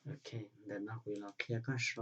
OK，等到回来开个 show，嗯，show，show ด้วยอะ show กระเต๋าอีได้ด้วยอะ show กระเต๋าอีได้ด้วยแล้วก็อะ OK，有 show กระเต๋าด้วย กำลังใครก็ show กระเต๋าได้ด้วย อันเถาก็ show กระเต๋าได้ด้วย เถาก็ใช้ได้ด้วย หนึ่งรงโก้แค่หนึ่งแบบหนึ่งมั่วๆมั่วสีสันเนี่ยแหละครับ ได้ด้วยมั่วสีสัน ก็โตแล้วก็ได้เต้นลอกแกะลอกแกะมั่วสีสันนี่นั่นแหละ แต่တော့မ့ႃႉသီႇသၢၼ်ႇယႃႇ မၼ်းၼႆႉ ၺွပ်းတေႃႇမႃး မႃးလႃႇဢဵၼ်ႇၼႃႇယႃႇ ၵေႃႈၶႂ်ႈၵေႃႈသျူဝ်း ယဝ်ႉၵေႃႈ ၸိုဝ်ႈသျူဝ်းဢၼ်ၼႆႉ မႃးလႃႇဢဵၼ်ႇၼႆႉ ၶႂ်ႈၵေႃႈသျူဝ်းဢၼ်ၼႆႉ ၵေႃႈသျူဝ်းဢၼ်ၼႆႉ ၼႆႉ ဢူဝ်ႇၶေႇ ပႆႇသျူဝ်း တႄႉ ပႆႇသျူဝ်း ပႆႇပိုတ်ႇတူဝ်ၼႃႈ ၵူႈၸႂ်ႉၶႅၼ်းလႆႈသျူဝ်း တေႃႇတူဝ်သႂ်ႇ ပႆႇၵိၼ်ပိုတ်ႇ ၵူႈတူဝ်ၶမ်းသၼ်ႇတူဝ်သႂ်ႇယႃႇ this ၼႃႇ do this ၼႃႇ ပႆႇပိုတ်ႇတူဝ် this ၼႃႇ ဢိူဝ်ႇ တူဝ် image ၼႃႇ ၼႆႉ ဢူဝ်ႇၶေႇ ပႆႇ ပႆႇတူဝ် တူဝ် ပႆႇတူဝ် တူဝ် A ယႃႇ တူဝ် A ပႆႇတူဝ် တူဝ် target ၼႃႇ တူဝ် target ၼႃႇ ပႆႇတူဝ် တူဝ် black တူဝ် black တူဝ် black ၼႆႉ မၢႆၶႂၢမ်းတႄႉ တူဝ် black ၼႆႉ မၢႆၶႂၢမ်းတႄႉ တူဝ် ၵေႃႈတိၵ်ႉၶလိၵ်ႉလႆႈလူးၼႆႉ မၼ်းၵေႃႈတေၼႃႈသျႃး တူဝ် black ၼႆႉ တူဝ်ၶမ်းသၼ်ႇၼႆႉ တူဝ်ၶမ်းသၼ်ႇသႂ်ႇလႆႈလူးၼႆႉ image ပႆႇသျူဝ်း image တႄႉ တူဝ်ၶမ်း ပႆႇတူဝ် image ၶေႃႈ image ၼႆႉ လႆႈလူး ၶေႃႈၵူႈသျူဝ်း ဢႃႇ ၶေႃႈၵူႈသျူဝ်း image တူဝ် တူဝ် image ၼႆႉ ၸိူဝ်းႁႂ်ႈ လုမ်းပႄႇတူဝ် လုမ်းပႄႇ folder ၼႃႇ ပႄႇ folder ၼႃႇ ပႆႇမေႃလႆႈလူးယႃႇ မေႃတူမ်ႈယုၵ်ႉမႃးၼႃႇ ပႆႇၵိၼ်ၶွတ်ႇ ႁဝ်းတေပႆႇမေႃ rename control C control C copy တေပႆႇၸႂ်ႉ ၸွတ်ႇဢွၵ်ႇၼႃႇ ၼႃႇ ၸွတ်ႇဢွၵ်ႇၼႃႇ ၸၢမ်း JPG ၼႃႇ ၼႃႇ ၼႆႉၼႃႇ ယႃႇ ပႆႇမႃးပိုတ်ႇတူဝ်ၶမ်းသၼ်ႇတူဝ် တူဝ် တႄႉၵမ်း ပိုတ်ႇတူဝ်ၶမ်းသၼ်ႇတူဝ်ၼႃႇ တီႈ ပႆႇပိုတ်ႇတူဝ်ၼၼ်ႉယႃႇ ဢူဝ်ႇၶေႇ တႄႉၵမ်း ဝၢၼ်ႈတူဝ်ၶူး image တူဝ်ၶူး တႄႉၼႃႇ ၼႃႇ ၸိူဝ်းၼႆႉ ၵေႃႈၼႃႇ ၸၢမ်း JPG ဢႃႇ လုမ်းပႄႇ လုမ်းပႄႇတူဝ်ၼႃႇ ၶေႃႈၼႃႇ ထႅင်ႈလုမ်းပႄႇတူဝ်ၼႃႇ တီႈလႂ်သေၼႃႇ တီႈ တီႈလုမ်းပႄႇသေ မၼ်းတေထႅင်ႈသီႇတူဝ်ၼႃႇ ဢူဝ်ႇၶေႇ ပႆႇမႃးသျူဝ်းယဝ်ႉ ပႆႇသျူဝ်း ထရူး ၼႃႇ ထရူး ထရူး ထရူး ထရူး ၼႃႇ ထရူး ထရူး no way ၼႃႇ no way ၼႃႇ ထရူး no way ၼႃႇ ထရူး တူဝ်ဝိတ်ႉပဵၼ်ၶွမ်ႈၵူၼ်းၼႃႇ ၶွမ်ႈၵူၼ်းပႆႇတူဝ် off board ၼႃႇ off board ပဵၼ်သႅဝ်းသေ ၶွမ်ႈယၢဝ်း ၶွမ်ႈယၢဝ်း off board သေ ဢူဝ်ႇၶေႇ off board သေ ၼႆႉ ၼႆႉၼၼ်ႉသေ တူဝ် off board သေၵေႃႈ ထႅင်ႈၼိုင်ႈ တူဝ် off board သေၵေႃႈ ထႅင်ႈၼိုင်ႈ တႄႉ လႆႈထႅင်ႈလႃႈ သီႇလႃႈ ဢူဝ်ႇၶေႇ ၼႆႉ သျႄးလႆႈလႆႈတူဝ်ၼႃႇ ၼႆႉ သျႄးလႆႈတူဝ်ၼႃႇ လႄႈ သျူဝ်းဢိတ်းၶေႃႈတႄႉ သိၼ်ၶႃး သိၼ်ၶႃးၶိူင်ႈ ဢၢႆႇထီႇ ၼႃႇ ၸႂ်ႉတူဝ်ယွၵ်ႇမႃး လႄႈ ပႆႇဢဝ် သျူဝ်းဢိတ်းၶေႃႈတူဝ်တႄႉ တူဝ်ယွၵ်ႇမႃး ၸိုဝ်ႈႁိုဝ်ၼႃႇ သျူဝ်းတႃႇ သျူဝ်းႁိုဝ် သျူဝ်း ၶလၢတ်ႉ ဢႃႇ ဒႅတ်ႉ ၼႃႇ သျူဝ်းတႃႇ ပႆႇသျူဝ်းတႃႇ ၸိုဝ်ႈႁိုဝ်ၼႃႇ ဢိူဝ်ႇ ပႆႇသျူဝ်းတႃႇ ၸိုဝ်ႈႁိုဝ်ၼႃႇ ၸိုဝ်ႈႁိုဝ်ၼႃႇ တူဝ်ၼႆႉ ဢူဝ်ႇၶေႇ ၸိုဝ်ႈႁိုဝ်ၼႃႇ မၼ်းပႆႇမႃးၵမ်ႇၼွတ်ႇ ပႆႇမႃးၵမ်ႇၼွတ်ႇ ဢူဝ်ႇၶေႇ ၼႆႉၼႃႇ ယိုဝ်းတႄႉလႃႈ ဢူဝ်ႇၶေႇ ထႃႈပႆႇသျူဝ်းလႆႈၼႃႇ ဢူဝ်ႇၶေႇ ထႃႈသျူဝ်းလႆႈ လႆႈတူဝ်တႄႉလႃႈၼႃႇ ထႃႈသျူဝ်းလႆႈ လႆႈတူဝ်တႄႉ ပဵၼ်ယွၵ်ႇမႃးၼႆႉ ၸႂ်ႉသႃႇၵႂႃႇၼိုင်ႈ သႃႇၵႂႃႇၼိုင်ႈ လူင်းၵေႃႈယႃႇၸႃႉၼႃႇ ၵႂႃႇၼိုင်ႈ ယွၼ်းတူဝ်မႄႈၼႆႉ ၸႂ်ႉလူင်းၵေႃႈၼႆႉ တေပဵၼ်ယူႇမူႇသျူဝ်းၸိုဝ်ႈလႆႈဢႃႉ ဢူဝ်ႇၶေႇ ယွၵ်ႇမႃး ၸိုဝ်ႈလူးၶျႃႉၼႆႉ ပဝ်ႇသျေႃး သျေႃး သျေႃး ၸိုဝ်ႈလူးၶျႃႉ ပဵၼ်မူႇၵမ်ႇၼွတ်ႇတူဝ်ၼေႃႈ ပဵၼ်သျူဝ်းတႄႉ တိတ်းၼႃႇ ၸမ်ႉ ဢီးမေၵ်ႉ တူဝ် ဢီးမေၵ်ႉ ၼႆႉၸိုဝ်ႈ တူဝ် ဢီးမေၵ်ႉ ၼႆႉၸိုဝ်ႈ ယဝ်ႉတူဝ် ဢိူဝ်ႇ ၼၼ်ႉၼႃႇ ယဝ်ႉ တူဝ် ဢီးမေၵ်ႉ ၵူႈသျူဝ်းၼႆႉ ယဝ်ႉတူဝ် ၶလၢတ်ႉ ဢၼ် ဢီးမေၵ်ႉ ၼၼ်ႉ ထႅင်ႈသျူဝ်း ဢီးမေၵ်ႉ ၼၼ်ႉၼႃႇ ဢူဝ်ႇၶေႇ သျူဝ်း ဢိူဝ်ႇ ပဵၼ်သျူဝ်း မၼ်းၸိၼ်ႇၼႃႇ သျူဝ်း မၼ်းၸိၼ်ႇၼႃႇ ဢူဝ်ႇၶေႇ မၼ်းၸိၼ်ႇၼႃႇ ထႅင်ႈၵၼ် ၵူႈ ၵူႈသျူဝ်း ၸီႇ ၽႅပ်ႉသႄႇ ဢႃႇ သျူဝ်း မေႃးတႄႇ ဢႃႇ မေႃးတႄႇ ဢၼ် ၵူႈသျူဝ်း ဢီး မေႃးတႄႇ ပဵၼ်တူဝ် ဢေႃးၵႅၼ်ႇ ထႅင်ႈၵေႃႈ ထႅင်ႈထူဝ်း ၼႆႉထႅင်ႈပႃးႁွၼ်ႈ ၵူႈသျူဝ်း ဢေႃးၵႅၼ်ႇ ၼႆႉထႅင်ႈပႃးႁွၼ်ႈ ၼႆႉ ၸႂ်ႉၸႂ်ႉ ႁႂ်ႈမၼ်းၸႂ်ႈ ဢႃႇ ဢူဝ်ႇၶေႇ ၼႆႉၵေႃႈ ပၼ်သၸ်ႉၸႃႇၼႃႇ သီ ပႅတ်ႈတေႃႇသီ ဢိူဝ်ႇ green တူဝ်ၵေႃႈ သီ red ဢႃႇ ဢူဝ်ႇၶေႇ ၵူႈသျူဝ်း float float ဢႃႇ float ၸိူဝ်းၼႆႉ ဢိူဝ်ႇ သျူဝ်းၵၼ် ယႃႇ center ဢူဝ်ႇၶေႇ float ၸိူဝ်းၼႆႉ center မၼ်း ယႃႇ center ဢႃႇ ထႅင်ႈ ယႃႇ center ၼႆႉ ႁႂ်ႈလႆႈသႂ်ႇၵၼ် ၼိူဝ်ႉလွႆးၸႂ် ယႃႇ ယႃႇ center ၼႆႉ ထႅင်ႈ ယႃႇ center ၼႆႉ ယႃႇ center ၼႆႉ ပဵၼ်မိူၼ် သျူဝ်းမၼ်းၼႃႇ ပဵၼ်သျူဝ်းၵၼ် ထႅင်ႈ မႃးသႂ်ႇ ထႅင်ႈမႃး ဢေႇ ထႅင်ႈမႃး ဢေႇ လူးမႃး ဢဝ်လႃႈ ၽၢၼ်ႇၵၼ် ၼိူဝ်ႉတႄႉ ၼိူဝ်ႉတႄႉ လွၵ်ႉၵႅၼ်ႇ လွၵ်ႉၵႅၼ်ႇၼႃႇ ပဵၼ်သျူဝ်းၶွင်ၼႃႇ ပဵၼ်သျူဝ်းတႄႉ တူဝ်ၼႃႈ သျူဝ်းတီႈၼႃႈၸမ်ႉ ဢီးမေၵ်ႉၼႃႇ ပဵၼ်သျူဝ်း hover ၼႃႇ တူဝ် hover ၼႃႇ ၼႆႉ တူဝ်ဢဝ်ၵႂႃႇ ၼႆႉ ၶိုၼ်ႈဝႆႉ ၶိုၼ်ႈဝႆႉ ၶိုၼ်ႈဝႆႉၼႆႉ ၵေႃ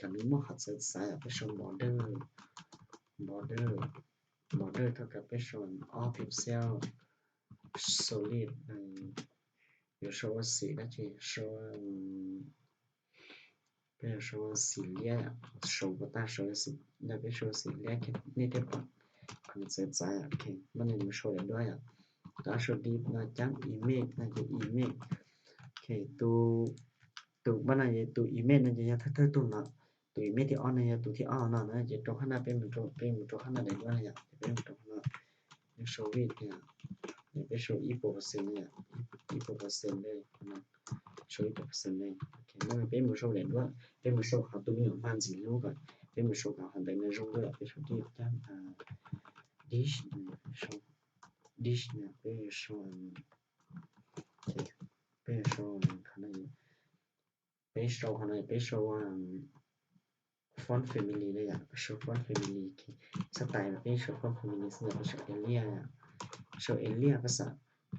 ႈမီးမွၵ်ႈၶၢဝ်ႇသႂ်သႂ် ပဵၼ်သျူဝ်း border border border ထဝ်ႈၵပ်း ပဵၼ်သျူဝ်း all pixel solid ဢိုမ်ႇ ယူႇ သျူဝ်း သီ ၼႃႇ ၸိုဝ်ႈ သျူဝ်း ဢိုမ်ႇ ပဵၼ် ပႅပ်ႉ show ສີເຫຼ້ຍ ໂຊ ປະຕາ ໂຊ ສີ ແລ້ວເປັນ ໂຊ ສີເຫຼ້ຍ ເນເທບ ຄອນເສີດ ໂອເຄ ມັນຍັງມີໂຊຫຼາຍດ້ວຍ ຕາ ໂຊ ດີຟ ນະຈັງ ອີເມດ ນະຈັງ ອີເມດ ໂອເຄ ຕູ ຕູ ບັດນະ ຕູ ອີເມດ ນະຈັງ ເທິດ ຕູເນາະ ຕູ ອີເມດ ທີ່ອອນ ນະຈັງ ຕູ ທີ່ອອນ ເນາະ ນະຈັງ ໂຕຂ້າງໜ້າ ເປັນໝູ່ໂຕ ເປັນໝູ່ໂຕຂ້າງໜ້າໄດ້ດ້ວຍ ນະຈັງ ເປັນໝູ່ໂຕຂ້າງໜ້າ ໂຊ ວິດ ນະ ເປັນ ໂຊ ອີໂປເປີເຊັນ ນະ ອີໂປເປີເຊັນເລີຍ ນະ ໂຊ ອີໂປເປີເຊັນເລີຍ ໂອເຄ ມັນເປັນໝູ່ໂຊຫຼາຍດ້ວຍ ເປັນໝູ່ໂຊຂອງຕູ ມີຫຍັງ ມັນຊິຮູ້ກ່ອນ ເປັນໝູ່ໂຊຂອງ ເປັນໂຊທີ່ຈັງ ອາ ດິສ ໂຊ ດິສ ນະ ເປັນໂຊ ໂອເຄ ເປັນໂຊ ຂະໜາດ ເປັນໂຊ ຂະໜາດ ເປັນໂຊ ອ່າ ຟອນ ແຟມິລີ ເລີຍອະ ເປັນໂຊ ຟອນ ແຟມິລີ ໂອເຄ ສະໄຕ ເປັນໂຊ ຟອນ ແຟມິລີ ເປັນໂຊ ເອເລຍ ໂຊ ເອເລຍ ພາສາ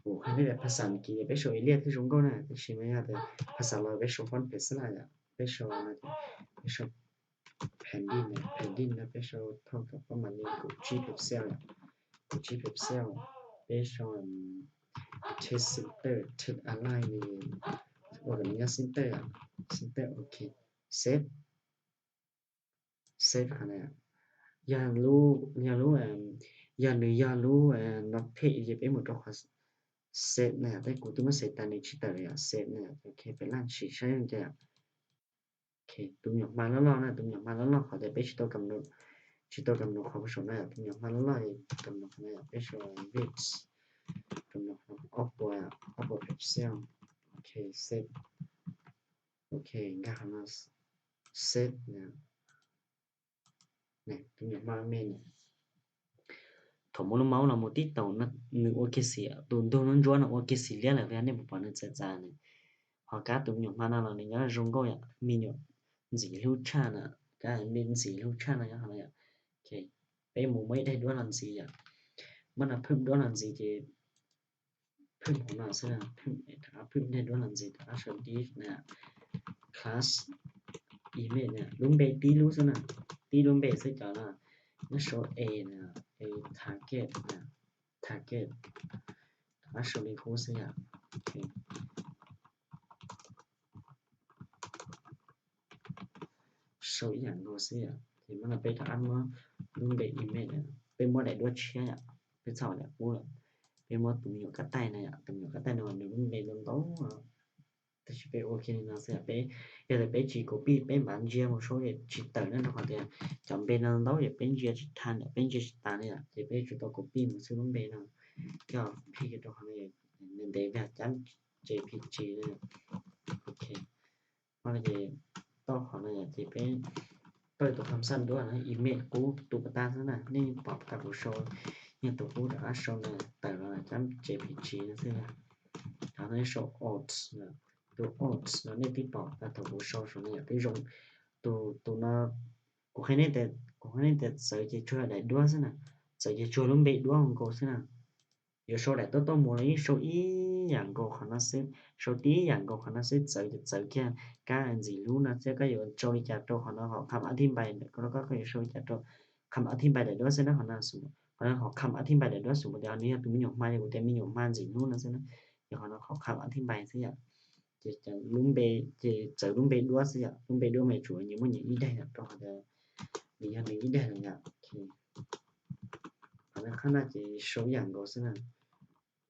ໂອ້ ໃຫ້ໄດ້ແບບພາສາອັງກິດ ເປັນໂຊ ເອເລຍ ຄື Jungle ນະ ແຕ່ຊິແມ່ນ ແຕ່ພາສາລາວ ເປັນໂຊ ຟອນ ເພເຊລາ ເປັນໂຊ ເປັນໂຊ ແຜ່ນດິນ ແຜ່ນດິນນະ ເປັນໂຊເທົ່າກັບປະມານນີ້ ກູຈີ ເພັກເຊວ ກູຈີ ເພັກເຊວ ເປັນໂຊ ເທັດ ເຊັນເຕີ ເທັດ ອາໄລ ນີ້ ອອກການເນຍ ເຊັນເຕີ ເຊັນເຕີ ໂອເຄ ເຊັດ ເຊັດ ຂະໜາດ ຢາກຮູ້ ຢາກຮູ້ ອັນ ຢາກຮູ້ ຢາກຮູ້ ອັນ ນອດເພຈ ເປັນໝູ່ໂຕຂອງ ເຊັດ ນະ ແຕ່ກູຕູ້ ມັນໃສ່ຕາ ດິຈິຕາລ ເຊັດ ນະ ໂອເຄ ເປັນລ້ານສີ່ ໃຊ້ໄດ້ ໂອເຄ ຕຸ່ມຫຍອກມາຫຼໍ່ໆ ນະ ຕຸ່ມຫຍອກມາຫຼໍ່ໆ ເຂົາຈະເປັນຊິໂຕກຳນົດ ຊິໂຕກຳນົດຂອງຜູ້ຊົມນະ ຕຸ່ມຫຍອກມາຫຼໍ່ໆ ກຳນົດຂອງນະ ເປັນໂຊ ວິດ ກຳນົດຂອງ Oppo Oppo Pixel ໂອເຄ ເຊັດ ໂອເຄ ການເຊັດ ນະ ນີ້ ຕົວຢ່າງມາແມ່ນ ໂທໂມໂນເມົາເນາະ ໂມຕິໂຕນະ ໜຶ່ງໂອເຄເສຍ ໂຕ ໂຕນັ້ນຈວນເນາະ ໂອເຄເສຍເລີຍແຫຼະ ເວລານີ້ບໍ່ປານນັ້ນຈາໆ ນີ້ ເຮົາກະຕົວຫຍັງມານຳເນາະ ນີ້ຍາໂຈງໂກຍະ ມີຫຍັງ ສີລູຊານະ ກະເປັນສີລູຊານະ ໂອເຄ ເປັນໝູ່ໄມ້ໄດ້ດ້ວຍນຳສີຍະ ມັນນະເພີ່ມດ້ວຍນຳສີເຈ ເພີ່ມຂອງນາງຊະນະ ເພີ່ມ ເພີ່ມໄດ້ດ້ວຍນຳສີ ອາຊາດີນະ ຄລາສ ອີເມດນະ ລຸມເບຕີລູຊະນະ ຕີລຸມເບເສຍຈານະ ນະໂຊເອນະ ເອທາເກັດນະ ທາເກັດ ອາຊາດີໂຄເຊຍ ໂອເຄ ໂຊອີ່ຫຍັງໂກເຊຍ ທີ່ມັນເອົາໄປທາມເນາະ ລຸມເບອີເມດນະ ເປັນໝໍ້ໄດ້ດ້ວຍເຊຍ ເປັນຊາວແລ້ວ ເປັນໝໍ້ຕຸ່ມຫຍອກກະໄຕນະ ຕຸ່ມຫຍອກກະໄຕນະ ລຸມເບນຳໂຕ ແຕ່ຊິໄປໂອເຄນະເຊຍ ໄປ ຢາກໄດ້ໄປຈີໂກປີ້ ໄປບານເຈຍໂມໂຊເອຈີເຕີນະ ຂອງແທ້ ຈຳເປັນນະໂຕ ຢາກເປັນເຈຍຈິທານ ເປັນເຈຍຈິຕານະ ຈະໄປຈູໂຕໂກປີ້ ມັນຊື່ລຸມເບນະ ກໍພີໂຕຂອງເອ ເດແບບຈັນ ເຈພີຈີ ໂອເຄ ມັນເຈຕໍ່ຂອງເນາະ ຈະເປັນເປີດຕົວຄຳສັ່ນດ້ວຍນະ ອີເມດກູຕູປະຕານະ ນີ້ປອບກັບໂຊ ຍັງຕົວກູອາໂຊນະ ແຕ່ວ່າຈຳເຈພີຈີນະ ທາງນີ້ໂຊອອດນະ ໂຕອອດນະ ນີ້ຕິປອບກັບໂຕໂຊນະ ຄືຍົງໂຕ ໂຕນະ ກູເຄເນແຕ່ ກູເຄເນແຕ່ເສີເຈຊ່ວຍໄດ້ດ້ວຍນະ ເສີເຈຊ່ວຍລຸມເບດ້ວຍໂກນະ ໂຊແຫຼະ ໂຕໂຕໂມເລໂຊອີ່ຫຍັງໂກຄານາເຊ ໂຊຕີຫຍັງໂກຄານາເຊ ເຈີເຈີແຄ່ກາອັນຈີລູນະ ເຊກະໂຊລິຈາໂຕຂອງນະ ເຂົາຄຳອະທິບາຍ ແລ້ວກໍໂຊລິຈາໂຕ ຄຳອະທິບາຍໄດ້ດ້ວຍເຊນະ ຂອງນະ ສົມມຸດ ຂອງນະ ເຂົາຄຳອະທິບາຍໄດ້ດ້ວຍ ສົມມຸດ ດຽວນີ້ໂຕມີຫຍັງມາ ແຕ່ມີຫຍັງມາຢູ່ ແຕ່ມີຫຍັງມາອັນຈີລູນະເຊນະ ດຽວຂອງນະ ເຂົາຄຳອະທິບາຍເຊຍ ເຈ ເຈີລຸມເບ ເຈ ເຈີລຸມເບດ້ວຍເຊຍ ລຸມເບດ້ວຍແມ່ນໂຈ ຍັງບໍ່ຍັງອີ່ໄດ້ນະ ໂຕຂອງນະ ມີອັນນີ້ອີ່ໄດ້ນະ ໂອເຄ ຂະໜາດ ຂະໜາດເຈໂຊຫຍັງໂກເຊນະ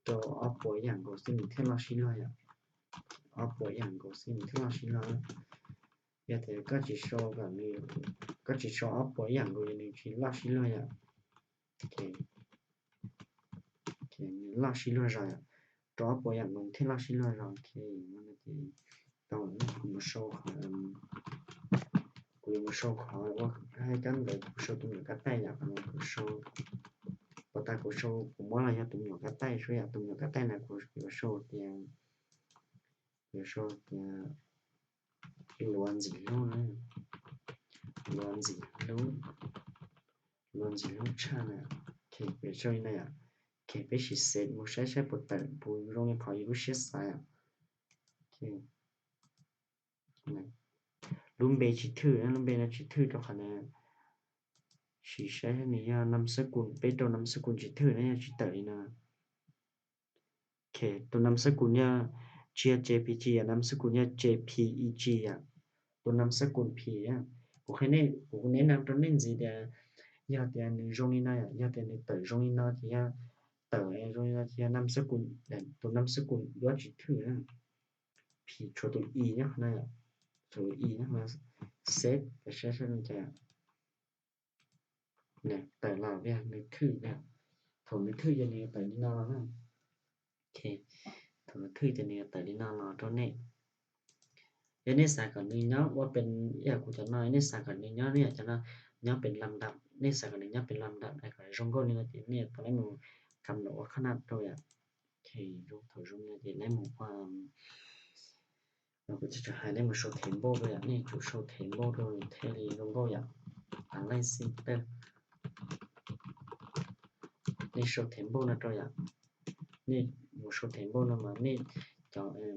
ໂຕອອບໂປຫຍັງໂກເຊນ ເທລອຊີລອຍອະ ອອບໂປຫຍັງໂກເຊນ ເທລອຊີລອຍ ຍາແຕ່ກໍຈິໂຊກັນນີ້ ກໍຈິໂຊອອບໂປຫຍັງໂກເຊນ ເທລອຊີລອຍອະ ໂອເຄ ໂອເຄ ເທລອຊີລອຍອະ ໂຕອອບໂປຫຍັງໂກ ເທລອຊີລອຍອະ ໂອເຄ ມັນກໍຈະ ຕອນນີ້ກູມາໂຊຂອງ ອາ ກູມາໂຊຂອງວ່າໃຫ້ກັນເລີຍ ກູໂຊຕຸ່ມຫຍອກກະໄຕ ຢາກເອົາກູໂຊ ບໍ່ຕາຍກູໂຊ ກູມາລະຍາຕຸ່ມຫຍອກກະໄຕ ໂຊຍາຕຸ່ມຫຍອກກະໄຕນະ ກູ ກູໂຊຕຽງ ກູໂຊຕຽງ ລວນສີໂລນະ ລວນສີໂລນ ລວນສີໂລຊານະ ເຄເປໂຊຍນະ ເຄເປຊິເຊັດ ໂມໄຊໃຊ້ໂປເຕີ ປູໂລງເພາຢູ່ເຊສາຍ ໂອເຄ ລຸມເບຈິຖືນະ ລຸມເບນະຈິຖືໂຕຄະນະ ຊິໃຊ້ໃຫ້ນິຍານາມສະກຸນ ເປໂຕນາມສະກຸນຈິຖືນະ ຈິເຕີນະ ເຄ ໂຕນາມສະກຸນຍາ ເຈ ເຈພີຈີ ອະ ນາມສະກຸນຍາ ເຈພີອີຈີ ອະ တူວນາມສະກຸນ P ອະ ໂອເຄເນ ກູແນະນຳໂຕນີ້ຊິເດ ຢາກແຕ່ໜຶ່ງໂຈງນີ້ນະ ຢາກແຕ່ໜຶ່ງເຕີໂຈງນີ້ນະ ທີ່ຢາກເຕີໂຈງນີ້ນະ ທີ່ຢາກນາມສະກຸນ ໂຕນາມສະກຸນ ຫຼືວ່າຊິຖືນະ P ໂຊໂຕ E ນະ ໂຊໂຕ E ນະ ເຊັດ ເຊັດ ເຊັດ ຈະ Nè, tải lại nha, nè, thử nha. Thôi, nè, thử cho nè, tải đi nó nó. Ok. Thôi, nè, thử cho nè, tải đi nó nó cho nè. Cho nè, xài còn nè nhớ, qua bên, ya, của cho nó, nè, xài còn nè nhớ, nè, cho nó, nhớ bên làm đọc, nè, xài còn nè nhớ bên làm đọc, này, còn rung gô nè, thì nè, tao lấy một cầm nổ khăn nắp thôi ạ. Ok, rung, thôi, rung nè, thì lấy một, um, ເຮົາກໍຈະໃຫ້ໄດ້ມາໂຊເທມໂບດ້ວຍອະ ນີ້ໂຊເທມໂບໂດຍເທລີໂລໂກ້ອະ ອາໄລຊິເຕີ ນີ້ໂຊເທມໂບນະໂຕຍະ ນີ້ໂຊເທມໂບນະມາ ນີ້ຈອງ ເອີ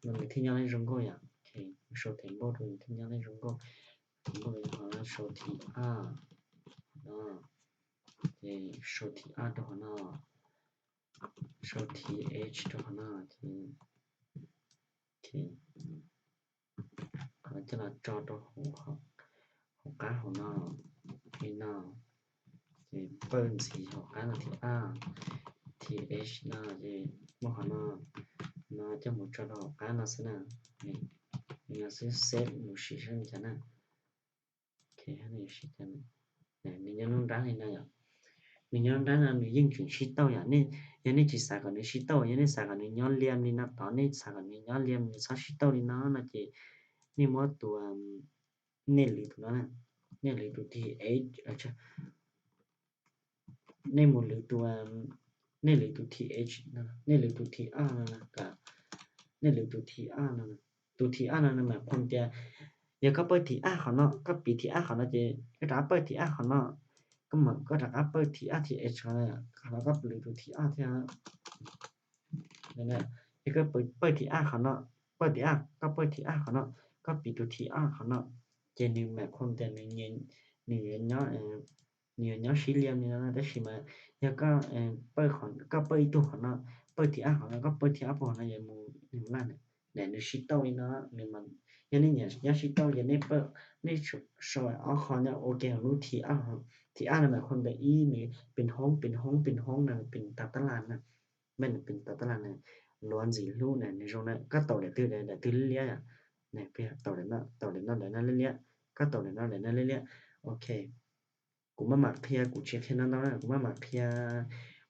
ມັນມີທີ່ຍາວໃນໂລໂກ້ອະ ໂອເຄ ໂຊເທມໂບໂດຍທີ່ຍາວໃນໂລໂກ້ ໂຊທີອາ ເນາະ ໂຊທີອາໂຕຫັ້ນເນາະ ໂຊທີເອັດໂຕຫັ້ນເນາະ ໂອເຄ ໂອເຄ ເຮົາຈະລະຈອດໂຕຫົວ ຫົວກາຫົວນອກ ນີ້ເນາະ ໂອເຄ ເປີນສີຫົວການອາ ທີເອັດເນາະ ໂອເຄ ບໍ່ຫົວນອກ ນອກຈະໝູຈອດຫົວການອາຊະນະ ນີ້ ນີ້ເຮົາຊື້ເຊັດໝູສີຊັ້ນຈະນະ OK, 你是这样的。哎，你要弄大一点呀。你要弄大了，你硬劲去倒呀。你，要你去啥个，你去倒，要你啥个，你要连你那倒，你啥个，你要连你啥去倒的那，那就，你莫多，嗯，你里头那，你里头的，哎，而且，你没里头，嗯，你里头的，哎，那，你里头的啊，那，那个，你里头的啊，那，那。 ໂຕທີອານັ້ນນະ ໝາຍຄວາມແຕ່ ຢາກກໍເປີດທີອາເຂົາເນາະ ກໍປິດທີອາເຂົາເນາະ ເຈ ກໍຕາເປີດທີອາເຂົາເນາະ ກໍໝາຍ ກໍຕາເປີດທີອາ ທີເອັດເຂົາເນາະ ເຂົາກໍຫຼືໂຕທີອາ ທີອາ ນັ້ນນະ ຢາກກໍເປີດ ເປີດທີອາເຂົາເນາະ ເປີດທີອາ ກໍເປີດທີອາເຂົາເນາະ ກໍປິດໂຕທີອາເຂົາເນາະ ເຈ ນີ້ໝາຍຄວາມແຕ່ໜຶ່ງເງີຍ ໜຶ່ງເງີຍເນາະ ເອີ ນີ້ຍອດສີ່ຫຼ່ຽມນີ້ເນາະ ແຕ່ຊິມາ ແລ້ວກໍ ເອີ ເປີດຂອງ ກໍເປີດອີກຕົວຂອງເນາະ ເປີດທີອາຂອງເນາະ ກໍເປີດທີອາຂອງເນາະ ຢ່າໝູ ຢ່າໝູຫຼາຍນະ ແລະ ໜຶ່ງຊິໂຕນີ້ເນາະ ໜຶ່ງມັນ ຢ່ານີ້ ຢ່າ ຢ່າຊິໂຕ ຢ່ານີ້ເປີດ ນີ້ໂຊ ໂຊອອກຂອງເນາະ ໂອເຄ ຂອງໜູທີອາ ທີອານັ້ນໝາຍຄວາມວ່າອີນີ້ເປັນຫ້ອງ ເປັນຫ້ອງ ເປັນຫ້ອງນະ ເປັນຕາຕະລາງນະ ແມ່ນເປັນຕາຕະລາງນະ ລວນສີຮູ້ນະ ໃນຊ່ວງນັ້ນ ກໍໂຕໄດ້ຕື່ມ ໄດ້ ໄດ້ຕື່ມເລື້ອຍໆ ອະ ນະ ເປັນໂຕໄດ້ເນາະ ໂຕໄດ້ເນາະ ໄດ້ເນາະເລື້ອຍໆ ກໍໂຕໄດ້ເນາະ ໄດ້ເນາະເລື້ອຍໆ ໂອເຄ. ກູມາໝາກພຽ ກູເຊັກແຄ່ນັ້ນເທົ່ານັ້ນ ກູມາໝາກພຽ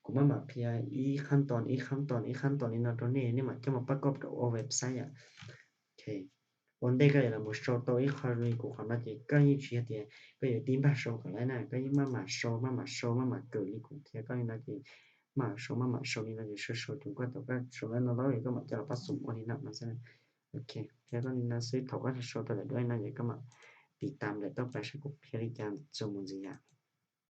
ກູມາໝາກພຽ ອີກຂັ້ນຕອນ ອີກຂັ້ນຕອນ ອີກຂັ້ນຕອນນີ້ເນາະ ໂຕນີ້ ນີ້ມັນຈະມາປະກອບກັບເວັບໄຊອະ ໂອເຄ ໂອນເດກະລະໂມໂຊໂຕ ອີຄອນມີກູຄອນນາເກ ກະຍິງເຊຍເຕຍ ກະຢູ່ຕິມບາໂຊກະໄລນະ ກະຍິງມາໝາໂຊ ມາໝາໂຊ ມາໝາເກີລີກູເທຍ ກະນີ້ນາເກ ມາໂຊ ມາໝາໂຊນີ້ນາເກ ໂຊໂຊຈົນກວ່າໂຕກະໂຊແລນນາໂລ ກະມາຈະລະປະສົມໂອນີ້ນະ ມາຊະ ໂອເຄ ພຽກະນີ້ນາ ຊື້ເທົ່າກະໂຊຕະຫຼອດດ້ວຍນາ ກະມາຕິດຕາມແລະຕໍ່ໄປ ຊະກຸເພລິການ ໂຊມຸນຊິຍາ